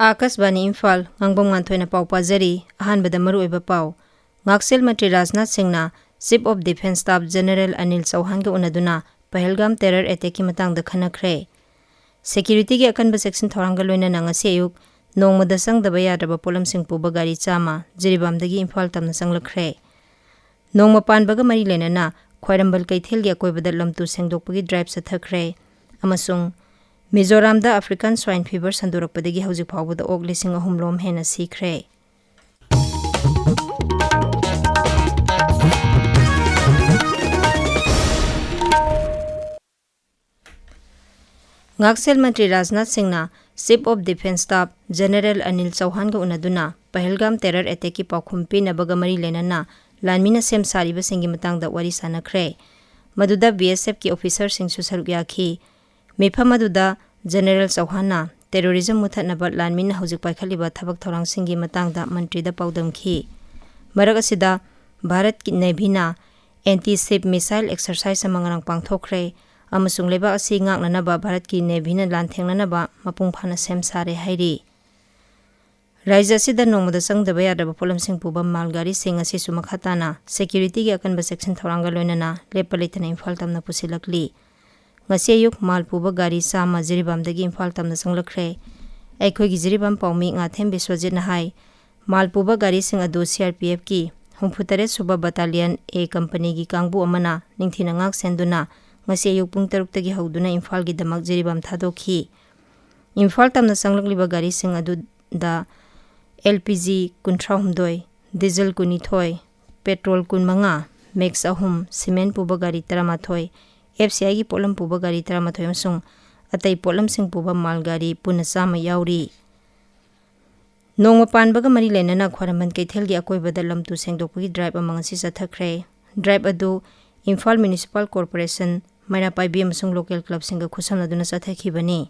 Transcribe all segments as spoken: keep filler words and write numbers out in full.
ꯑꯥꯀꯥꯁꯕꯥꯅꯤ ꯏꯝꯐꯥꯜ, ꯉꯥꯡꯕꯝ ꯉꯥꯟꯊꯣꯏꯅ ꯄꯥꯎ ꯄꯥꯖꯔꯤ꯫ ꯑꯍꯥꯟꯕꯗ ꯃꯔꯨꯑꯣꯏꯕ ꯄꯥꯎ꯫ ꯉꯥꯛꯁꯦꯜ ꯃꯟꯇ꯭ꯔꯤ ꯔꯥꯖꯅꯥꯊ ꯁꯤꯡꯅ Chief of Defence Staff General Anil ꯆꯧꯍꯥꯟꯒ ꯎꯅꯗꯨꯅ ꯄꯍꯜꯒꯥꯝ terror attackꯀꯤ ꯃꯇꯥꯡꯗ ꯈꯟꯅꯈ꯭ꯔꯦ꯫ Securityꯒꯤ ꯑꯀꯟꯕ ꯆꯦꯛꯁꯤꯟ ꯊꯧꯔꯥꯡꯒ ꯂꯣꯏꯅꯅ ꯉꯁꯤ ꯑꯌꯨꯛ ꯅꯣꯡꯃꯗ ꯆꯪꯗꯕ ꯌꯥꯗ꯭ꯔꯕ ꯄꯣꯠꯂꯝꯁꯤꯡ ꯄꯨꯕ ꯒꯥꯔꯤ ꯆꯥꯝꯃ ꯖꯤꯔꯤꯕꯥꯝꯗꯒꯤ ꯏꯝꯐꯥꯜ ꯇꯝꯅ ꯆꯪꯂꯛꯈ꯭ꯔꯦ꯫ ꯅꯣꯡꯃ ꯄꯥꯟꯕꯒ ꯃꯔꯤ ꯂꯩꯅꯅ ꯈ꯭ꯋꯥꯏꯔꯝꯕꯟ ꯀꯩꯊꯦꯜꯒꯤ ꯑꯀꯣꯏꯕꯗ ꯂꯝ ꯇꯨ ꯁꯦꯡꯗꯣꯛꯄꯒꯤ drive ꯆꯠꯊꯈ꯭ꯔꯦ꯫ ꯑꯃꯁꯨꯡ ꯃꯤꯖꯣꯔꯥꯝꯗ African Swine Fever ꯁꯟꯗꯣꯔꯛꯄꯗꯒꯤ ꯍꯧꯖꯤꯛ ꯐꯥꯎꯕꯗ ꯑꯣꯛ ꯂꯤꯁꯤꯡ ꯑꯍꯨꯝ ꯂꯣꯝ ꯍꯦꯟꯅ ꯁꯤꯈ꯭ꯔꯦ꯫ ꯉꯥꯛꯁꯦꯜ ꯃꯟꯇ꯭ꯔꯤ ꯔꯥꯖꯅꯥꯊ ꯁꯤꯡꯅ Chief of Defence Staff General Anil ꯆꯧꯍꯥꯟꯒ ꯎꯅꯗꯨꯅ ꯄꯍꯜꯒꯥꯝ terror attackꯀꯤ ꯄꯥꯎꯈꯨꯝ ꯄꯤꯅꯕꯒ ꯃꯔꯤ ꯂꯩꯅꯅ ꯂꯥꯟꯃꯤꯅ ꯁꯦꯝ ꯁꯥꯔꯤꯕꯁꯤꯡꯒꯤ ꯃꯇꯥꯡꯗ ꯋꯥꯔꯤ ꯁꯥꯅꯈ꯭ꯔꯦ꯫ ꯃꯗꯨꯗ BSFꯀꯤ officerꯁꯤꯡꯁꯨ ꯁꯔꯨꯛ ꯌꯥꯈꯤ꯫ ꯃꯤꯐꯝ ꯑꯗꯨꯗ General ꯆꯧꯍꯥꯟꯅ terrorism ꯃꯨꯊꯠꯅꯕ ꯂꯥꯟꯃꯤꯅ ꯍꯧꯖꯤꯛ ꯄꯥꯏꯈꯠꯂꯤꯕ ꯊꯕꯛ ꯊꯧꯔꯥꯡꯁꯤꯡꯒꯤ ꯃꯇꯥꯡꯗ ꯃꯟꯇ꯭ꯔꯤꯗ ꯄꯥꯎꯗꯝꯈꯤ꯫ ꯃꯔꯛ ꯑꯁꯤꯗ, ꯚꯥꯔꯠꯀꯤ Navyꯅ anti-ship missile exercise ꯑꯃ ꯉꯔꯥꯡ ꯄꯥꯡꯊꯣꯛꯈ꯭ꯔꯦ ꯑꯃꯁꯨꯡ ꯂꯩꯕꯥꯛ ꯑꯁꯤ ꯉꯥꯛꯅꯅꯕ ꯚꯥꯔꯠꯀꯤ Navyꯅ ꯂꯥꯟꯊꯦꯡꯅꯅꯕ ꯃꯄꯨꯡ ꯐꯥꯅ ꯁꯦꯝ ꯁꯥꯔꯦ ꯍꯥꯏꯔꯤ꯫ ꯔꯥꯖ꯭ꯌ ꯑꯁꯤꯗ ꯅꯣꯡꯃꯗ ꯆꯪꯗꯕ ꯌꯥꯗ꯭ꯔꯕ ꯄꯣꯠꯂꯝꯁꯤꯡ ꯄꯨꯕ ꯃꯥꯜ ꯒꯥꯔꯤꯁꯤꯡ ꯑꯁꯤꯁꯨ ꯃꯈꯥ ꯇꯥꯅ securityꯒꯤ ꯑꯀꯟꯕ ꯆꯦꯛꯁꯤꯟ ꯊꯧꯔꯥꯡꯒ ꯂꯣꯏꯅꯅ ꯂꯦꯞꯄ ꯂꯩꯇꯅ ꯏꯝꯐꯥꯜ ꯇꯝꯅ ꯄꯨꯁꯤꯜꯂꯛꯂꯤ꯫ ꯉꯁꯤ ꯑꯌꯨꯛ ꯃꯥꯜ ꯄꯨꯕ ꯒꯥꯔꯤ ꯆꯥꯝꯃ ꯖꯤꯔꯤꯕꯥꯝꯗꯒꯤ ꯏꯝꯐꯥꯜ ꯇꯝꯅ ꯆꯪꯂꯛꯈ꯭ꯔꯦ꯫ ꯑꯩꯈꯣꯏꯒꯤ ꯖꯤꯔꯤꯕꯥꯝ ꯄꯥꯎꯃꯤ ꯉꯥꯊꯦꯝ ꯕꯤꯁ꯭ꯋꯖꯤꯠꯅ ꯍꯥꯏ, ꯃꯥꯜ ꯄꯨꯕ ꯒꯥꯔꯤꯁꯤꯡ ꯑꯗꯨ CRPFꯀꯤ ꯍꯨꯝꯐꯨꯇꯔꯦꯠ ꯁꯨꯕ Battalion A companyꯒꯤ ꯀꯥꯡꯕꯨ ꯑꯃꯅ ꯅꯤꯡꯊꯤꯅ ꯉꯥꯛ ꯁꯦꯟꯗꯨꯅ ꯉꯁꯤ ꯑꯌꯨꯛ ꯄꯨꯡ ꯇꯔꯨꯛꯇꯒꯤ ꯍꯧꯗꯨꯅ ꯏꯝꯐꯥꯜꯒꯤꯗꯃꯛ ꯖꯤꯔꯤꯕꯥꯝ ꯊꯥꯗꯣꯛꯈꯤ꯫ ꯏꯝꯐꯥꯜ ꯇꯝꯅ ꯆꯪꯂꯛꯂꯤꯕ ꯒꯥꯔꯤꯁꯤꯡ ꯑꯗꯨꯗ LPG ꯀꯨꯟꯊ꯭ꯔꯥꯍꯨꯝꯗꯣꯏ, diesel ꯀꯨꯟꯅꯤꯊꯣꯏ, petrol ꯀꯨꯟꯃꯉꯥ, mix ꯑꯍꯨꯝ, cement ꯄꯨꯕ ꯒꯥꯔꯤ ꯇꯔꯥꯃꯥꯊꯣꯏ, FCIꯒꯤ ꯄꯣꯠꯂꯝ ꯄꯨꯕ ꯒꯥꯔꯤ ꯇꯔꯥꯃꯥꯊꯣꯏ ꯑꯃꯁꯨꯡ ꯑꯇꯩ ꯄꯣꯠꯂꯝꯁꯤꯡ ꯄꯨꯕ ꯃꯥꯜ ꯒꯥꯔꯤ ꯄꯨꯟꯅ ꯆꯥꯝꯃ ꯌꯥꯎꯔꯤ꯫ ꯅꯣꯡꯃ ꯄꯥꯟꯕꯒ ꯃꯔꯤ ꯂꯩꯅꯅ ꯈ꯭ꯋꯥꯏꯔꯝꯕꯟ ꯀꯩꯊꯦꯜꯒꯤ ꯑꯀꯣꯏꯕꯗ ꯂꯝ ꯇꯨ ꯁꯦꯡꯗꯣꯛꯄꯒꯤ drive ꯑꯃ ꯉꯁꯤ ꯆꯠꯊꯈ꯭ꯔꯦ꯫ Drive ꯑꯗꯨ ꯏꯝꯐꯥꯜ Municipal Corporation, ꯃꯩꯔꯥ ꯄꯥꯏꯕꯤ ꯑꯃꯁꯨꯡ local clubꯁꯤꯡꯒ ꯈꯨꯠꯁꯝꯅꯗꯨꯅ ꯆꯠꯊꯈꯤꯕꯅꯤ꯫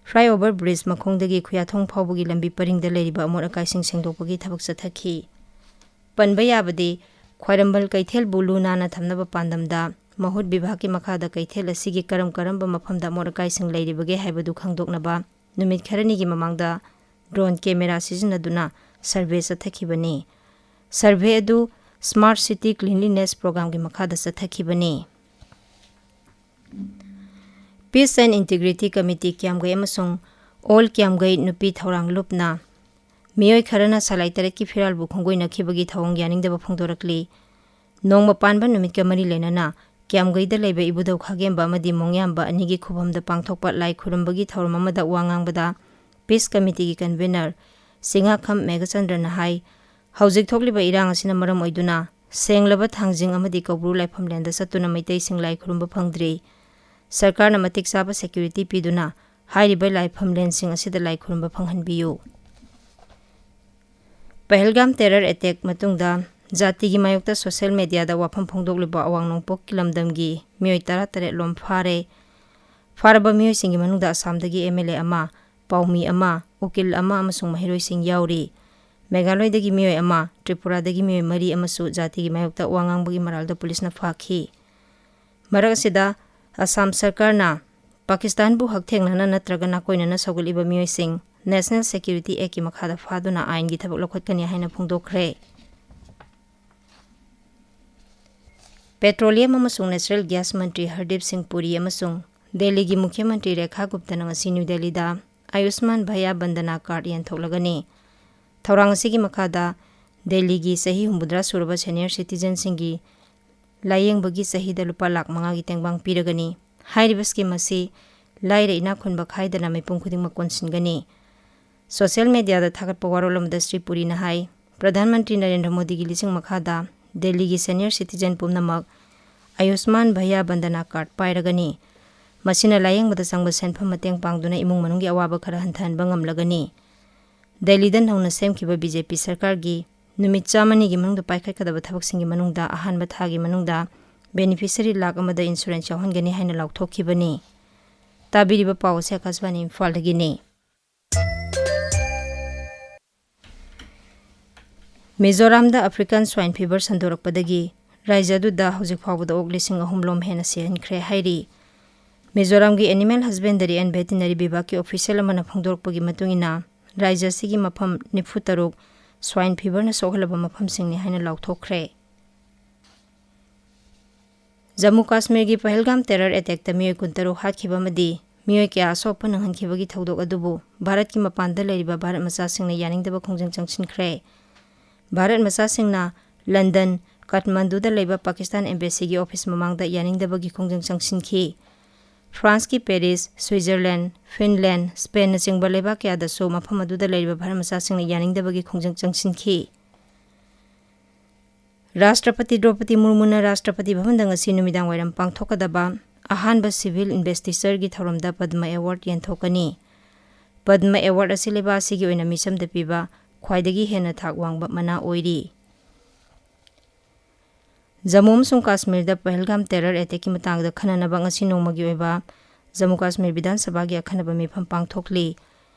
Flyover bridge ꯃꯈꯣꯡꯗꯒꯤ ꯈꯨꯌꯥꯊꯣꯡ ꯐꯥꯎꯕꯒꯤ ꯂꯝꯕꯤ ꯄꯔꯤꯡꯗ ꯂꯩꯔꯤꯕ ꯑꯃꯣꯠ ꯑꯀꯥꯏꯁꯤꯡ ꯁꯦꯡꯗꯣꯛꯄꯒꯤ ꯊꯕꯛ ꯆꯠꯊꯈꯤ꯫ ꯄꯟꯕ ꯌꯥꯕꯗꯤ, ꯈ꯭ꯋꯥꯏꯔꯝꯕꯟ ꯀꯩꯊꯦꯜꯕꯨ ꯂꯨ ꯅꯥꯟꯅ ꯊꯝꯅꯕ ꯄꯥꯟꯗꯝꯗ ꯃꯍꯨꯠ ꯕꯤꯚꯥꯒꯀꯤ ꯃꯈꯥꯗ ꯀꯩꯊꯦꯜ ꯑꯁꯤꯒꯤ ꯀꯔꯝ ꯀꯔꯝꯕ ꯃꯐꯝꯗ ꯑꯃꯣꯠ ꯑꯀꯥꯏꯁꯤꯡ ꯂꯩꯔꯤꯕꯒꯦ ꯍꯥꯏꯕꯗꯨ ꯈꯪꯗꯣꯛꯅꯕ ꯅꯨꯃꯤꯠ ꯈꯔꯅꯤꯒꯤ ꯃꯃꯥꯡꯗ drone camera ꯁꯤꯖꯤꯟꯅꯗꯨꯅ survey ꯆꯠꯊꯈꯤꯕꯅꯤ꯫ Survey ꯑꯗꯨ Smart City Cleanliness Programꯒꯤ ꯃꯈꯥꯗ ꯆꯠꯊꯈꯤꯕꯅꯤ꯫ Peace and Integrity Committee ꯀ꯭ꯌꯥꯝꯒꯩ ꯑꯃꯁꯨꯡ All ꯀ꯭ꯌꯥꯝꯒꯩ ꯅꯨꯄꯤ ꯊꯧꯔꯥꯡ ꯂꯨꯞꯅ ꯃꯤꯑꯣꯏ ꯈꯔꯅ ꯁꯂꯥꯏ ꯇꯔꯦꯠꯀꯤ ꯐꯤꯔꯥꯜꯕꯨ ꯈꯣꯡꯒꯣꯏꯅꯈꯤꯕꯒꯤ ꯊꯧꯑꯣꯡ ꯌꯥꯅꯤꯡꯗꯕ ꯐꯣꯡꯗꯣꯔꯛꯂꯤ꯫ ꯅꯣꯡꯃ ꯄꯥꯟꯕ ꯅꯨꯃꯤꯠꯀ ꯃꯔꯤ ꯂꯩꯅꯅ ꯀ꯭ꯌꯥꯝꯒꯩꯗ ꯂꯩꯕ ꯏꯕꯨꯙꯧ ꯈꯥꯒꯦꯝꯕ ꯑꯃꯗꯤ ꯃꯣꯡꯌꯥꯝꯕ ꯑꯅꯤꯒꯤ ꯈꯨꯕꯝꯗ ꯄꯥꯡꯊꯣꯛꯄ ꯂꯥꯏ ꯈꯨꯔꯨꯝꯕꯒꯤ ꯊꯧꯔꯝ ꯑꯃꯗ ꯋꯥ ꯉꯥꯡꯕꯗ Peace Committeeꯒꯤ convener ꯆꯤꯡꯉꯥꯈꯝ ꯃꯦꯘꯆꯟꯗ꯭ꯔꯅ ꯍꯥꯏ, ꯍꯧꯖꯤꯛ ꯊꯣꯛꯂꯤꯕ ꯏꯔꯥꯡ ꯑꯁꯤꯅ ꯃꯔꯝ ꯑꯣꯏꯗꯨꯅ ꯁꯦꯡꯂꯕ ꯊꯥꯡꯖꯤꯡ ꯑꯃꯗꯤ ꯀꯧꯕ꯭ꯔꯨ ꯂꯥꯏꯐꯝꯂꯦꯟꯗ ꯆꯠꯇꯨꯅ ꯃꯩꯇꯩꯁꯤꯡ ꯂꯥꯏ ꯈꯨꯔꯨꯝꯕ ꯐꯪꯗ꯭ꯔꯤ꯫ ꯁꯔꯀꯥꯔꯅ ꯃꯇꯤꯛ ꯆꯥꯕ security ꯄꯤꯗꯨꯅ ꯍꯥꯏꯔꯤꯕ ꯂꯥꯏꯐꯝꯂꯦꯟꯁꯤꯡ ꯑꯁꯤꯗ ꯂꯥꯏ ꯈꯨꯔꯨꯝꯕ ꯐꯪꯍꯟꯕꯤꯌꯨ꯫ ꯄꯍꯜꯒꯥꯝ terror attack ꯃꯇꯨꯡꯗ ꯖꯥꯇꯤꯒꯤ ꯃꯥꯌꯣꯛꯇ social mediaꯗ ꯋꯥꯐꯝ ꯐꯣꯡꯗꯣꯛꯂꯤꯕ ꯑꯋꯥꯡ ꯅꯣꯡꯄꯣꯛ ꯀꯤꯂꯝꯗꯝꯒꯤ ꯃꯤꯑꯣꯏ ꯇꯔꯥ ꯇꯔꯦꯠ ꯂꯣꯝ ꯐꯥꯔꯦ꯫ ꯐꯥꯔꯕ ꯃꯤꯑꯣꯏꯁꯤꯡꯒꯤ ꯃꯅꯨꯡꯗ ꯑꯁꯥꯝꯗꯒꯤ MLA ꯑꯃ, ꯄꯥꯎꯃꯤ ꯑꯃ, ꯎꯀꯤꯜ ꯑꯃ ꯑꯃꯁꯨꯡ ꯃꯍꯩꯔꯣꯏꯁꯤꯡ ꯌꯥꯎꯔꯤ꯫ ꯃꯦꯘꯥꯂꯣꯏꯗꯒꯤ ꯃꯤꯑꯣꯏ ꯑꯃ, ꯇ꯭ꯔꯤꯄꯨꯔꯥꯗꯒꯤ ꯃꯤꯑꯣꯏ ꯃꯔꯤ ꯑꯃꯁꯨ ꯖꯥꯇꯤꯒꯤ ꯃꯥꯌꯣꯛꯇ ꯋꯥ ꯉꯥꯡꯕꯒꯤ ꯃꯔꯥꯜꯗ ꯄꯨꯂꯤꯁꯅ ꯐꯥꯈꯤ꯫ ꯃꯔꯛ ꯑꯁꯤꯗ, ꯑꯁꯥꯝ ꯁꯔꯀꯥꯔꯅ ꯄꯥꯀꯤꯁꯇꯥꯟꯕꯨ ꯍꯛꯊꯦꯡꯅꯅ ꯅꯠꯇ꯭ꯔꯒ ꯅꯥꯀꯣꯏꯅꯅ ꯁꯧꯒꯠꯂꯤꯕ ꯃꯤꯑꯣꯏꯁꯤꯡ National Security Actꯀꯤ ꯃꯈꯥꯗ ꯐꯥꯗꯨꯅ ꯑꯥꯏꯟꯒꯤ ꯊꯕꯛ ꯂꯧꯈꯠꯀꯅꯤ ꯍꯥꯏꯅ ꯐꯣꯡꯗꯣꯛꯈ꯭ꯔꯦ꯫ Petroleum ꯑꯃꯁꯨꯡ Natural Gas ꯃꯟꯇ꯭ꯔꯤ ꯍꯔꯗꯤꯞ ꯁꯤꯡ ꯄꯨꯔꯤ ꯑꯃꯁꯨꯡ ꯗꯦꯜꯂꯤꯒꯤ ꯃꯨꯈ꯭ꯌ ꯃꯟꯇ꯭ꯔꯤ ꯔꯦꯈꯥ ꯒꯨꯞꯇꯅ ꯉꯁꯤ ꯅ꯭ꯌꯨ ꯗꯦꯜꯂꯤꯗ ꯑꯌꯨꯁꯃꯥꯟ ꯚꯌꯥ ꯕꯟꯗꯅꯥ card ꯌꯦꯟꯊꯣꯛꯂꯒꯅꯤ꯫ ꯊꯧꯔꯥꯡ ꯑꯁꯤꯒꯤ ꯃꯈꯥꯗ ꯗꯦꯜꯂꯤꯒꯤ ꯆꯍꯤ ꯍꯨꯝꯐꯨꯇꯔꯥ ꯁꯨꯔꯕ senior citizenꯁꯤꯡꯒꯤ ꯂꯥꯌꯦꯡꯕꯒꯤ ꯆꯍꯤꯗ ꯂꯨꯄꯥ ꯂꯥꯈ ꯃꯉꯥꯒꯤ ꯇꯦꯡꯕꯥꯡ ꯄꯤꯔꯒꯅꯤ꯫ ꯍꯥꯏꯔꯤꯕ scheme ꯑꯁꯤ ꯂꯥꯏꯔ ꯏꯅꯥꯛ ꯈꯨꯟꯕ ꯈꯥꯏꯗꯅ ꯃꯤꯄꯨꯝ ꯈꯨꯗꯤꯡꯃꯛ ꯀꯣꯟꯁꯤꯟꯒꯅꯤ꯫ Social mediaꯗ ꯊꯥꯒꯠꯄ ꯋꯥꯔꯣꯜ ꯑꯃꯗ ꯁ꯭ꯔꯤ ꯄꯨꯔꯤꯅ ꯍꯥꯏ, ꯄ꯭ꯔꯙꯥꯟ ꯃꯟꯇ꯭ꯔꯤ ꯅꯔꯦꯟꯗ꯭ꯔ ꯃꯣꯗꯤꯒꯤ ꯂꯤꯆꯤꯡ ꯃꯈꯥꯗ ꯗꯦꯜꯂꯤꯒꯤ senior citizen ꯄꯨꯝꯅꯃꯛ ꯑꯌꯨꯁꯃꯥꯟ ꯚꯌꯥ ꯕꯟꯗꯅꯥ card ꯄꯥꯏꯔꯒꯅꯤ꯫ ꯃꯁꯤꯅ ꯂꯥꯌꯦꯡꯕꯗ ꯆꯪꯕ ꯁꯦꯟꯐꯝ ꯃꯇꯦꯡ ꯄꯥꯡꯗꯨꯅ ꯏꯃꯨꯡ ꯃꯅꯨꯡꯒꯤ ꯑꯋꯥꯕ ꯈꯔ ꯍꯟꯊꯍꯟꯕ ꯉꯝꯂꯒꯅꯤ꯫ ꯗꯦꯜꯂꯤꯗ ꯅꯧꯅ ꯁꯦꯝꯈꯤꯕ BJP ꯁꯔꯀꯥꯔꯒꯤ ꯅꯨꯃꯤꯠ ꯆꯥꯝꯃꯅꯤꯒꯤ ꯃꯅꯨꯡꯗ ꯄꯥꯏꯈꯠꯀꯗꯕ ꯊꯕꯛꯁꯤꯡꯒꯤ ꯃꯅꯨꯡꯗ ꯑꯍꯥꯟꯕ ꯊꯥꯒꯤ ꯃꯅꯨꯡꯗ beneficiary ꯂꯥꯈ ꯑꯃꯗ insurance ꯌꯥꯎꯍꯟꯒꯅꯤ ꯍꯥꯏꯅ ꯂꯥꯎꯊꯣꯛꯈꯤꯕꯅꯤ꯫ ꯇꯥꯕꯤꯔꯤꯕ ꯄꯥꯎ ꯑꯁꯤ ꯑꯀꯥꯁꯕꯥꯅꯤ ꯏꯝꯐꯥꯜꯗꯒꯤꯅꯤ꯫ ꯃꯤꯖꯣꯔꯥꯝꯗ African Swine Fever ꯁꯟꯗꯣꯔꯛꯄꯗꯒꯤ ꯔꯥꯖ꯭ꯌ ꯑꯗꯨꯗ ꯍꯧꯖꯤꯛ ꯐꯥꯎꯕꯗ ꯑꯣꯛ ꯂꯤꯁꯤꯡ ꯑꯍꯨꯝ ꯂꯣꯝ ꯍꯦꯟꯅ ꯁꯤꯍꯟꯈ꯭ꯔꯦ ꯍꯥꯏꯔꯤ꯫ ꯃꯤꯖꯣꯔꯥꯝꯒꯤ Animal Husbandry and Veterinary ꯕꯤꯚꯥꯒꯀꯤ official ꯑꯃꯅ ꯐꯣꯡꯗꯣꯔꯛꯄꯒꯤ ꯃꯇꯨꯡ ꯏꯟꯅ, ꯔꯥꯖ꯭ꯌ ꯑꯁꯤꯒꯤ ꯃꯐꯝ ꯅꯤꯐꯨ ꯇꯔꯨꯛ swine feverꯅ ꯁꯣꯛꯍꯜꯂꯕ ꯃꯐꯝꯁꯤꯡꯅꯤ ꯍꯥꯏꯅ ꯂꯥꯎꯊꯣꯛꯈ꯭ꯔꯦ꯫ ꯖꯝꯃꯨ ꯀꯥꯁꯃꯤꯔꯒꯤ ꯄꯍꯜꯒꯥꯝ terror attackꯇ ꯃꯤꯑꯣꯏ ꯀꯨꯟꯇꯔꯨꯛ ꯍꯥꯠꯈꯤꯕ ꯑꯃꯗꯤ ꯃꯤꯑꯣꯏ ꯀꯌꯥ ꯑꯁꯣꯛꯄ ꯅꯪꯍꯟꯈꯤꯕꯒꯤ ꯊꯧꯗꯣꯛ ꯑꯗꯨꯕꯨ ꯚꯥꯔꯠꯀꯤ ꯃꯄꯥꯟꯗ ꯂꯩꯔꯤꯕ ꯚꯥꯔꯠ ꯃꯆꯥꯁꯤꯡꯅ ꯌꯥꯅꯤꯡꯗꯕ ꯈꯣꯡꯖꯪ ꯆꯪꯁꯤꯟꯈ꯭ꯔꯦ꯫ ꯚꯥꯔꯠ ꯃꯆꯥꯁꯤꯡꯅ ꯂꯟꯗꯟ, ꯀꯥꯊꯃꯟꯗꯨꯗ ꯂꯩꯕ ꯄꯥꯀꯤꯁꯇꯥꯟ embassyꯒꯤ office ꯃꯃꯥꯡꯗ ꯌꯥꯅꯤꯡꯗꯕꯒꯤ ꯈꯣꯡꯖꯪ ꯆꯪꯁꯤꯟꯈꯤ꯫ ꯐ꯭ꯔꯥꯟꯁꯀꯤ ꯄꯦꯔꯤꯁ, ꯁ꯭ꯋꯤꯖꯔꯂꯦꯟ, ꯐꯤꯟꯂꯦꯟ, ꯁ꯭ꯄꯦꯟꯅꯆꯤꯡꯕ ꯂꯩꯕꯥꯛ ꯀꯌꯥꯗꯁꯨ ꯃꯐꯝ ꯑꯗꯨꯗ ꯂꯩꯔꯤꯕ ꯚꯥꯔꯠ ꯃꯆꯥꯁꯤꯡꯅ ꯌꯥꯅꯤꯡꯗꯕꯒꯤ ꯈꯣꯡꯖꯪ ꯆꯪꯁꯤꯟꯈꯤ꯫ ꯔꯥꯁꯇ꯭ꯔꯄꯇꯤ ꯗ꯭ꯔꯧꯄꯗꯤ ꯃꯨꯔꯃꯨꯅ ꯔꯥꯁꯇ꯭ꯔꯄꯇꯤ ꯚꯕꯟꯗ ꯉꯁꯤ ꯅꯨꯃꯤꯗꯥꯡ ꯋꯥꯏꯔꯝ ꯄꯥꯡꯊꯣꯛꯀꯗꯕ ꯑꯍꯥꯟꯕ civil investitureꯒꯤ ꯊꯧꯔꯝꯗ ꯄꯗꯃ award ꯌꯦꯟꯊꯣꯛꯀꯅꯤ꯫ ꯄꯗꯃ award ꯑꯁꯤ ꯂꯩꯕꯥꯛ ꯑꯁꯤꯒꯤ ꯑꯣꯏꯅ ꯃꯤꯆꯝꯗ ꯄꯤꯕ ꯈ꯭ꯋꯥꯏꯗꯒꯤ ꯍꯦꯟꯅ ꯊꯥꯛ ꯋꯥꯡꯕ ꯃꯅꯥ ꯑꯣꯏꯔꯤ꯫ ꯖꯝꯃꯨ ꯑꯃꯁꯨꯡ ꯀꯥꯁꯃꯤꯔꯗ ꯄꯍꯜꯒꯥꯝ terror attackꯀꯤ ꯃꯇꯥꯡꯗ ꯈꯟꯅꯅꯕ ꯉꯁꯤ ꯅꯣꯡꯃꯒꯤ ꯑꯣꯏꯕ ꯖꯝꯃꯨ ꯀꯥꯁꯃꯤꯔ ꯕꯤꯙꯥꯟ ꯁꯚꯥꯒꯤ ꯑꯈꯟꯅꯕ ꯃꯤꯐꯝ ꯄꯥꯡꯊꯣꯛꯂꯤ꯫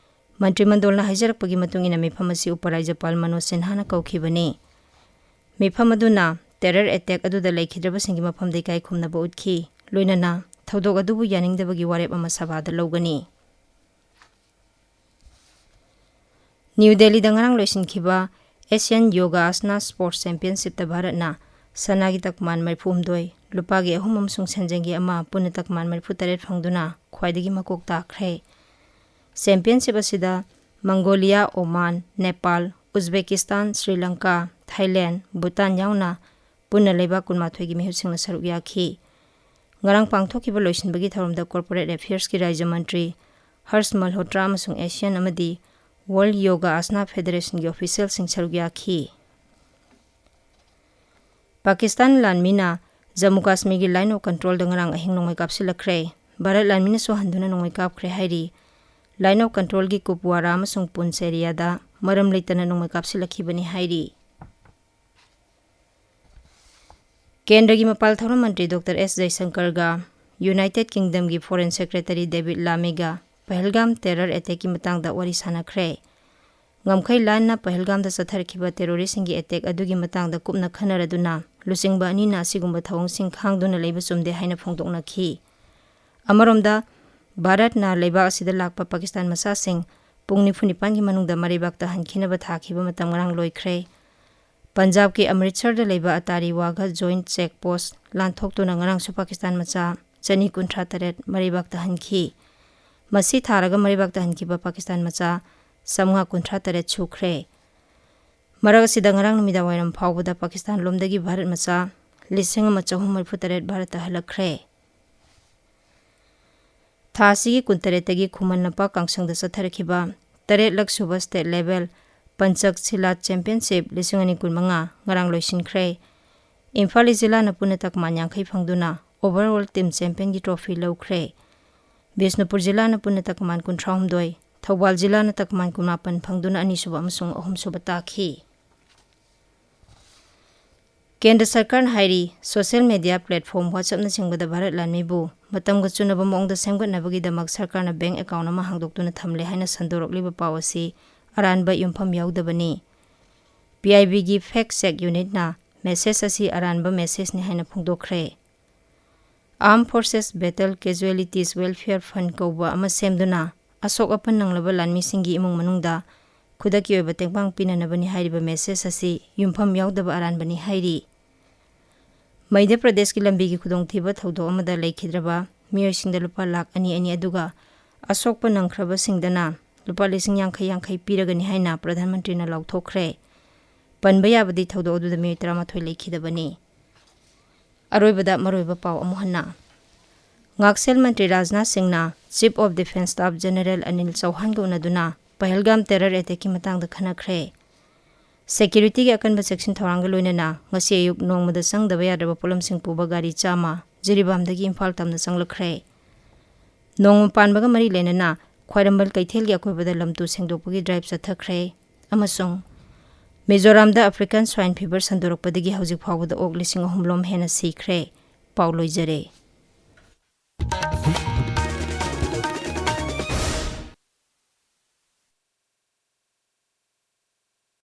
ꯃꯟꯇ꯭ꯔꯤꯃꯟꯗꯣꯜꯅ ꯍꯥꯏꯖꯔꯛꯄꯒꯤ ꯃꯇꯨꯡ ꯏꯟꯅ ꯃꯤꯐꯝ ꯑꯁꯤ ꯎꯄꯔꯥꯖ꯭ꯌꯄꯥꯜ ꯃꯅꯣꯖ ꯁꯤꯟꯍꯥꯅ ꯀꯧꯈꯤꯕꯅꯤ꯫ ꯃꯤꯐꯝ ꯑꯗꯨꯅ terror attack ꯑꯗꯨꯗ ꯂꯩꯈꯤꯗ꯭ꯔꯕꯁꯤꯡꯒꯤ ꯃꯐꯝꯗ ꯏꯀꯥꯏ ꯈꯨꯝꯅꯕ ꯎꯠꯈꯤ꯫ ꯂꯣꯏꯅꯅ ꯊꯧꯗꯣꯛ ꯑꯗꯨꯕꯨ ꯌꯥꯅꯤꯡꯗꯕꯒꯤ ꯋꯥꯔꯦꯞ ꯑꯃ ꯁꯚꯥꯗ ꯂꯧꯒꯅꯤ꯫ ꯅ꯭ꯌꯨ ꯗꯦꯜꯂꯤꯗ ꯉꯔꯥꯡ ꯂꯣꯏꯁꯤꯟꯈꯤꯕ Asian Yoga Asana Sports Championshipꯇ ꯚꯥꯔꯠꯅ ꯁꯅꯥꯒꯤ ꯇꯛꯃꯥꯟ ꯃꯔꯤꯐꯨ ꯍꯨꯝꯗꯣꯏ, ꯂꯨꯄꯥꯒꯤ ꯑꯍꯨꯝ ꯑꯃꯁꯨꯡ ꯁꯦꯟꯖꯦꯡꯒꯤ ꯑꯃ, ꯄꯨꯟꯅ ꯇꯛꯃꯥꯟ ꯃꯔꯤꯐꯨ ꯇꯔꯦꯠ ꯐꯪꯗꯨꯅ ꯈ꯭ꯋꯥꯏꯗꯒꯤ ꯃꯀꯣꯛ ꯇꯥꯈ꯭ꯔꯦ꯫ Championship ꯑꯁꯤꯗ ꯃꯪꯒꯣꯂꯤꯌꯥ, ꯑꯣꯃꯥꯟ, ꯅꯦꯄꯥꯜ, ꯎꯖꯕꯦꯀꯤꯁꯇꯥꯟ, ꯁ꯭ꯔꯤ ꯂꯪꯀꯥ, ꯊꯥꯏꯂꯦꯟ, ꯚꯨꯇꯥꯟ ꯌꯥꯎꯅ ꯄꯨꯟꯅ ꯂꯩꯕꯥꯛ ꯀꯨꯟꯃꯥꯊꯣꯏꯒꯤ ꯃꯤꯍꯨꯠꯁꯤꯡꯅ ꯁꯔꯨꯛ ꯌꯥꯈꯤ꯫ ꯉꯔꯥꯡ ꯄꯥꯡꯊꯣꯛꯈꯤꯕ ꯂꯣꯏꯁꯤꯟꯕꯒꯤ ꯊꯧꯔꯝꯗ corporate affairsꯀꯤ ꯔꯥꯖ꯭ꯌ ꯃꯟꯇ꯭ꯔꯤ ꯍꯔꯁ ꯃꯜꯍꯣꯇ꯭ꯔꯥ ꯑꯃꯁꯨꯡ Asian ꯑꯃꯗꯤ World Yoga Asana Federationꯒꯤ officialꯁꯤꯡ ꯁꯔꯨꯛ ꯌꯥꯈꯤ꯫ ꯄꯥꯀꯤꯁꯇꯥꯟ ꯂꯥꯟꯃꯤꯅ ꯖꯝꯃꯨ ꯀꯥꯁꯃꯤꯔꯒꯤ line of controlꯗ ꯉꯔꯥꯡ ꯑꯍꯤꯡ ꯅꯣꯡꯃꯩ ꯀꯥꯞꯁꯤꯜꯂꯛꯈ꯭ꯔꯦ꯫ ꯚꯥꯔꯠ ꯂꯥꯟꯃꯤꯅꯁꯨ ꯍꯟꯗꯨꯅ ꯅꯣꯡꯃꯩ ꯀꯥꯞꯈ꯭ꯔꯦ ꯍꯥꯏꯔꯤ꯫ Line of controlꯒꯤ ꯀꯨꯞꯋꯥꯔꯥ ꯑꯃꯁꯨꯡ ꯄꯨꯟꯆ areaꯗ ꯃꯔꯝ ꯂꯩꯇꯅ ꯅꯣꯡꯃꯩ ꯀꯥꯞꯁꯤꯜꯂꯛꯈꯤꯕꯅꯤ ꯍꯥꯏꯔꯤ꯫ ꯀꯦꯟꯗ꯭ꯔꯒꯤ ꯃꯄꯥꯜ ꯊꯧꯔꯝ ꯃꯟꯇ꯭ꯔꯤ ꯗꯣꯛꯇꯔ ꯑꯦꯁ ꯖꯌꯁꯪꯀꯔꯒ United Kingdomꯒꯤ Foreign Secretary David Lameꯒ ꯄꯍꯜꯒꯥꯝ terror attackꯀꯤ ꯃꯇꯥꯡꯗ ꯋꯥꯔꯤ ꯁꯥꯟꯅꯈ꯭ꯔꯦ꯫ ꯉꯝꯈꯩ ꯂꯥꯟꯅ ꯄꯍꯜꯒꯥꯝꯗ ꯆꯠꯊꯔꯛꯈꯤꯕ terroristꯁꯤꯡꯒꯤ attack ꯑꯗꯨꯒꯤ ꯃꯇꯥꯡꯗ ꯀꯨꯞꯅ ꯈꯟꯅꯔꯗꯨꯅ ꯂꯨꯆꯤꯡꯕ ꯑꯅꯤꯅ ꯑꯁꯤꯒꯨꯝꯕ ꯊꯧꯑꯣꯡꯁꯤꯡ ꯈꯥꯡꯗꯨꯅ ꯂꯩꯕ ꯆꯨꯝꯗꯦ ꯍꯥꯏꯅ ꯐꯣꯡꯗꯣꯛꯅꯈꯤ꯫ ꯑꯃꯔꯣꯝꯗ, ꯚꯥꯔꯠꯅ ꯂꯩꯕꯥꯛ ꯑꯁꯤꯗ ꯂꯥꯛꯄ ꯄꯥꯀꯤꯁꯇꯥꯟ ꯃꯆꯥꯁꯤꯡ ꯄꯨꯡ ꯅꯤꯐꯨ ꯅꯤꯄꯥꯟꯒꯤ ꯃꯅꯨꯡꯗ ꯃꯔꯩꯕꯥꯛꯇ ꯍꯟꯈꯤꯅꯕ ꯊꯥꯈꯤꯕ ꯃꯇꯝ ꯉꯔꯥꯡ ꯂꯣꯏꯈ꯭ꯔꯦ꯫ ꯄꯟꯖꯥꯕꯀꯤ ꯑꯃꯔꯤꯠꯁꯔꯗ ꯂꯩꯕ ꯑꯇꯥꯔꯤ ꯋꯥꯘ ꯖꯣꯏꯟꯠ ꯆꯦꯛ ꯄꯣꯁꯠ ꯂꯥꯟꯊꯣꯛꯇꯨꯅ ꯉꯔꯥꯡꯁꯨ ꯄꯥꯀꯤꯁꯇꯥꯟ ꯃꯆꯥ ꯆꯅꯤ ꯀꯨꯟꯊ꯭ꯔꯥ ꯇꯔꯦꯠ ꯃꯔꯩꯕꯥꯛꯇ ꯍꯟꯈꯤ꯫ ꯃꯁꯤ ꯊꯥꯔꯒ ꯃꯔꯩꯕꯥꯛꯇ ꯍꯟꯈꯤꯕ ꯄꯥꯀꯤꯁꯇꯥꯟ ꯃꯆꯥ ꯆꯥꯝꯃꯉꯥ ꯀꯨꯟꯊ꯭ꯔꯥ ꯇꯔꯦꯠ ꯁꯨꯈ꯭ꯔꯦ꯫ ꯃꯔꯛ ꯑꯁꯤꯗ ꯉꯔꯥꯡ ꯅꯨꯃꯤꯗꯥꯡꯋꯥꯏꯔꯝ ꯐꯥꯎꯕꯗ ꯄꯥꯀꯤꯁꯇꯥꯟ ꯂꯣꯝꯗꯒꯤ ꯚꯥꯔꯠ ꯃꯆꯥ ꯂꯤꯁꯤꯡ ꯑꯃ ꯆꯍꯨꯝ ꯃꯔꯤꯐꯨ ꯇꯔꯦꯠ ꯚꯥꯔꯠꯇ ꯍꯜꯂꯛꯈ꯭ꯔꯦ꯫ ꯊꯥ ꯑꯁꯤꯒꯤ ꯀꯨꯟꯇꯔꯦꯠꯇꯒꯤ ꯈꯨꯃꯟ ꯂꯝꯄꯥꯛ ꯀꯥꯡꯁꯪꯗ ꯆꯠꯊꯔꯛꯈꯤꯕ ꯇꯔꯦꯠꯂꯛ ꯁꯨꯕ ꯁ꯭ꯇꯦꯠ ꯂꯦꯚꯦꯜ ꯄꯟꯆꯛ ꯁꯤꯂꯥꯠ ꯆꯦꯝꯄꯤꯌꯟꯁꯤꯞ ꯂꯤꯁꯤꯡ ꯑꯅꯤ ꯀꯨꯟꯃꯉꯥ ꯉꯔꯥꯡ ꯂꯣꯏꯁꯤꯟꯈ꯭ꯔꯦ꯫ ꯏꯝꯐꯥꯜ ꯏꯁ ꯖꯤꯂꯥꯅ ꯄꯨꯟꯅ ꯇꯀꯃꯥꯟ ꯌꯥꯡꯈꯩ ꯐꯪꯗꯨꯅ ꯑꯣꯚꯔꯑꯣꯜ ꯇꯤꯝ ꯆꯦꯝꯄꯤꯌꯟꯒꯤ ꯇ꯭ꯔꯣꯐꯤ ꯂꯧꯈ꯭ꯔꯦ꯫ ꯕꯤꯁꯅꯨꯄꯨꯔ ꯖꯤꯂꯥꯅ ꯄꯨꯟꯅ ꯇꯀꯃꯥꯟ ꯀꯨꯟꯊ꯭ꯔꯥ ꯍꯨꯝꯗꯣꯏ, ꯊꯧꯕꯥꯜ ꯖꯤꯂꯥꯅ ꯇꯀꯃꯥꯟ ꯀꯨꯟꯃꯥꯄꯟ ꯐꯪꯗꯨꯅ ꯑꯅꯤꯁꯨꯕ ꯑꯃꯁꯨꯡ ꯑꯍꯨꯝꯁꯨꯕ ꯇꯥꯈꯤ꯫ ꯀꯦꯟꯗ꯭ꯔ ꯁꯔꯀꯥꯔꯅ ꯍꯥꯏꯔꯤ, ꯁꯣꯁꯤꯌꯦꯜ ꯃꯦꯗꯤꯌꯥ ꯄ꯭ꯂꯦꯠꯐꯣꯔꯝ WhatsAppꯅꯆꯤꯡꯕꯗ ꯚꯥꯔꯠ ꯂꯥꯟꯃꯤꯕꯨ ꯃꯇꯝꯒ ꯆꯨꯅꯕ ꯃꯑꯣꯡꯗ ꯁꯦꯝꯒꯠꯅꯕꯒꯤꯗꯃꯛ ꯁꯔꯀꯥꯔꯅ ꯕꯦꯡꯛ ꯑꯦꯀꯥꯎꯟꯠ ꯑꯃ ꯍꯥꯡꯗꯣꯛꯇꯨꯅ ꯊꯝꯂꯦ ꯍꯥꯏꯅ ꯁꯟꯗꯣꯔꯛꯂꯤꯕ ꯄꯥꯎ ꯑꯁꯤ ꯑꯔꯥꯟꯕ ꯌꯨꯝꯐꯝ ꯌꯥꯎꯗꯕꯅꯤ꯫ P I ꯕꯤꯒꯤ fake check ꯌꯨꯅꯤꯠꯅ message ꯑꯁꯤ ꯑꯔꯥꯟꯕ ꯃꯦꯁꯦꯖꯅꯤ ꯍꯥꯏꯅ ꯐꯣꯡꯗꯣꯛꯈ꯭ꯔꯦ꯫ Armed Forces Battle Casualties Welfare Fund ꯀꯧꯕ ꯑꯃ ꯁꯦꯝꯗꯨꯅ ꯑꯁꯣꯛ ꯑꯄꯟ ꯅꯪꯂꯕ ꯂꯥꯟꯃꯤꯁꯤꯡꯒꯤ ꯏꯃꯨꯡ ꯃꯅꯨꯡꯗ ꯈꯨꯗꯛꯀꯤ ꯑꯣꯏꯕ ꯇꯦꯡꯕꯥꯡ ꯄꯤꯅꯅꯕꯅꯤ ꯍꯥꯏꯔꯤꯕ ꯃꯦꯁꯦꯖ ꯑꯁꯤ ꯌꯨꯝꯐꯝ ꯌꯥꯎꯗꯕ ꯑꯔꯥꯟꯕꯅꯤ ꯍꯥꯏꯔꯤ꯫ ꯃꯙ꯭ꯌ ꯄ꯭ꯔꯗꯦꯁꯀꯤ ꯂꯝꯕꯤꯒꯤ ꯈꯨꯗꯣꯡꯊꯤꯕ ꯊꯧꯗꯣꯛ ꯑꯃꯗ ꯂꯩꯈꯤꯗ꯭ꯔꯕ ꯃꯤꯑꯣꯏꯁꯤꯡꯗ ꯂꯨꯄꯥ ꯂꯥꯈ ꯑꯅꯤ ꯑꯅꯤ ꯑꯗꯨꯒ ꯑꯁꯣꯛꯄ ꯅꯪꯈ꯭ꯔꯕꯁꯤꯡꯗꯅ ꯂꯨꯄꯥ ꯂꯤꯁꯤꯡ ꯌꯥꯡꯈꯩ ꯌꯥꯡꯈꯩ ꯄꯤꯔꯒꯅꯤ ꯍꯥꯏꯅ ꯄ꯭ꯔꯙꯥꯟ ꯃꯟꯇ꯭ꯔꯤꯅ ꯂꯥꯎꯊꯣꯛꯈ꯭ꯔꯦ꯫ ꯄꯟꯕ ꯌꯥꯕꯗꯤ ꯊꯧꯗꯣꯛ ꯑꯗꯨꯗ ꯃꯤꯑꯣꯏ ꯇꯔꯥꯃꯥꯊꯣꯏ ꯂꯩꯈꯤꯗꯕꯅꯤ꯫ ꯑꯔꯣꯏꯕꯗ ꯃꯔꯨꯑꯣꯏꯕ ꯄꯥꯎ ꯑꯃꯨꯛ ꯍꯟꯅ꯫ ꯉꯥꯛꯁꯦꯜ ꯃꯟꯇ꯭ꯔꯤ ꯔꯥꯖꯅꯥꯊ ꯁꯤꯡꯅ Chief of Defence Staff General Anil ꯆꯧꯍꯥꯟꯒ ꯎꯅꯗꯨꯅ ꯄꯍꯜꯒꯥꯝ terror ꯑꯦꯇꯦꯛꯀꯤ ꯃꯇꯥꯡꯗ ꯈꯟꯅꯈ꯭ꯔꯦ꯫ ꯁꯦꯀ꯭ꯌꯨꯔꯤꯇꯤꯒꯤ ꯑꯀꯟꯕ ꯆꯦꯛꯁꯤꯟ ꯊꯧꯔꯥꯡꯒ ꯂꯣꯏꯅꯅ ꯉꯁꯤ ꯑꯌꯨꯛ ꯅꯣꯡꯃꯗ ꯆꯪꯗꯕ ꯌꯥꯗ꯭ꯔꯕ ꯄꯣꯠꯂꯝꯁꯤꯡ ꯄꯨꯕ ꯒꯥꯔꯤ ꯆꯥꯝꯃ ꯖꯤꯔꯤꯕꯥꯝꯗꯒꯤ ꯏꯝꯐꯥꯜ ꯇꯝꯅ ꯆꯪꯂꯛꯈ꯭ꯔꯦ꯫ ꯅꯣꯡꯃ ꯄꯥꯟꯕꯒ ꯃꯔꯤ ꯂꯩꯅꯅ ꯈ꯭ꯋꯥꯏꯔꯝꯕꯟ ꯀꯩꯊꯦꯜꯒꯤ ꯑꯀꯣꯏꯕꯗ ꯂꯝ ꯇꯨ ꯁꯦꯡꯗꯣꯛꯄꯒꯤ ꯗ꯭ꯔꯥꯏꯚ ꯆꯠꯊꯈ꯭ꯔꯦ꯫ ꯑꯃꯁꯨꯡ ꯃꯤꯖꯣꯔꯥꯝꯗ African Swine Fever ꯁꯟꯗꯣꯔꯛꯄꯗꯒꯤ ꯍꯧꯖꯤꯛ ꯐꯥꯎꯕꯗ ꯑꯣꯛ ꯂꯤꯁꯤꯡ ꯑꯍꯨꯝ ꯂꯣꯝ ꯍꯦꯟꯅ ꯁꯤꯈ꯭ꯔꯦ꯫ ꯄꯥꯎ ꯂꯣꯏꯖꯔꯦ꯫